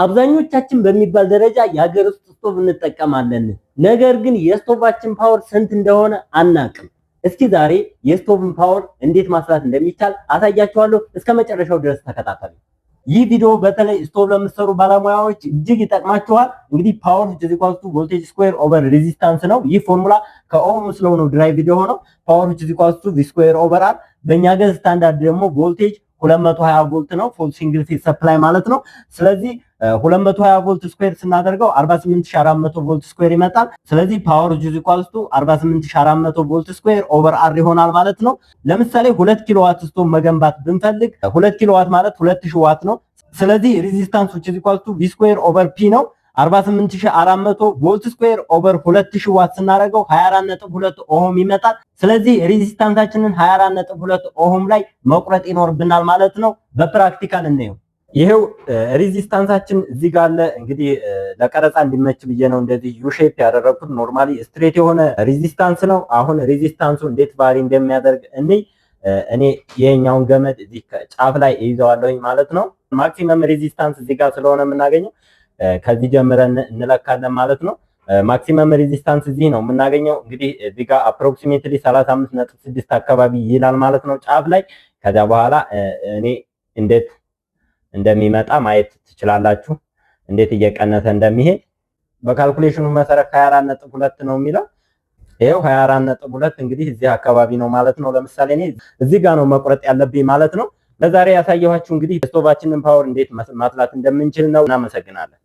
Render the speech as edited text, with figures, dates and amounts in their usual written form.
አብዛኞቻችን በሚባል ደረጃ የሀገር ውስጥ ስቶቭ እንጠቀማለን። ነገር ግን የ stove ኣችን power ስንት እንደሆነ አናቅም። እስኪ ዛሬ የ stove ን power እንዴት ማስላት እንደሚቻል አሳያችኋለሁ። እስከ መጨረሻው ድረስ ተከታተሉ። ይህ ቪዲዮ በተለይ ስቶቭ ለምትሰሩ ባለሙያዎች እጅግ ይጠቅማችኋል። እንግዲህ power is equals to voltage square over resistance ነው። ይህ formula ከ Ohm's law ነው derived የሆነው። Power is equals to V square over R። በእኛ ሀገር ስታንዳርድ ደግሞ ቮልቴጅ 220 ቮልት ነው፣ for single phase supply ማለት ነው። ስለዚህ 220 volt square ስናደርገው 48400 volt square ይመጣል። ስለዚህ power is equals to 48400 volt square over R ይሆናል ማለት ነው። ለምሳሌ 2 ኪሎዋት ስቶቭ መገንባት ብንፈልግ 2 ኪሎዋት ማለት 2000 ዋት ነው። ስለዚህ resistance which is equals to V square over P ነው። 48400 volt square over 2000 ዋት ስናደርገው 24.2 ohm ይመጣል። ስለዚህ resistance ኣችንን 24.2 ohm ላይ መቁረጥ ይኖርብናል ማለት ነው። በ practical እንየው። ይሄው resistance ኣችን እዚህ ጋር አለ። እንግዲህ ለቀረጻ እንዲመች ብዬ ነው እንደዚህ U shape ያደረግኩት። Normally straight የሆነ resistance ነው። አሁን resistance ኡ እንዴት vary እንደሚያደርግ እንይ። እኔ ይሄኛውን ገመድ እዚህ ጫፍ ላይ እይዘዋለሁኝ ማለት ነው። Maximum resistance እዚህ ጋር ስለሆነ የምናገኘው ከዚህ ጀምረን እንለካለን ማለት ነው። Maximum resistance እዚህ ነው የምናገኘው። እንግዲህ እዚህ ጋር approximately 35.6 አካባቢ ይላል ማለት ነው ጫፍ ላይ። ከዚያ በኋላ እኔ እንዴት እንደሚመጣ ማየት ትችላላችሁ፣ እንዴት እየቀነሰ እንደሚሄድ። በ calculation ኑ መሰረት 24.2 ነው የሚለው። ይኸው 24.2 እንግዲህ እዚህ አካባቢ ነው ማለት ነው። ለምሳሌ እኔ እዚህ ጋር ነው መቁረጥ ያለብኝ ማለት ነው። ለዛሬ ያሳየኋችሁ እንግዲህ stove ኣችንን power እንዴት ማስላት እንደምንችል ነው። እናመሰግናለን።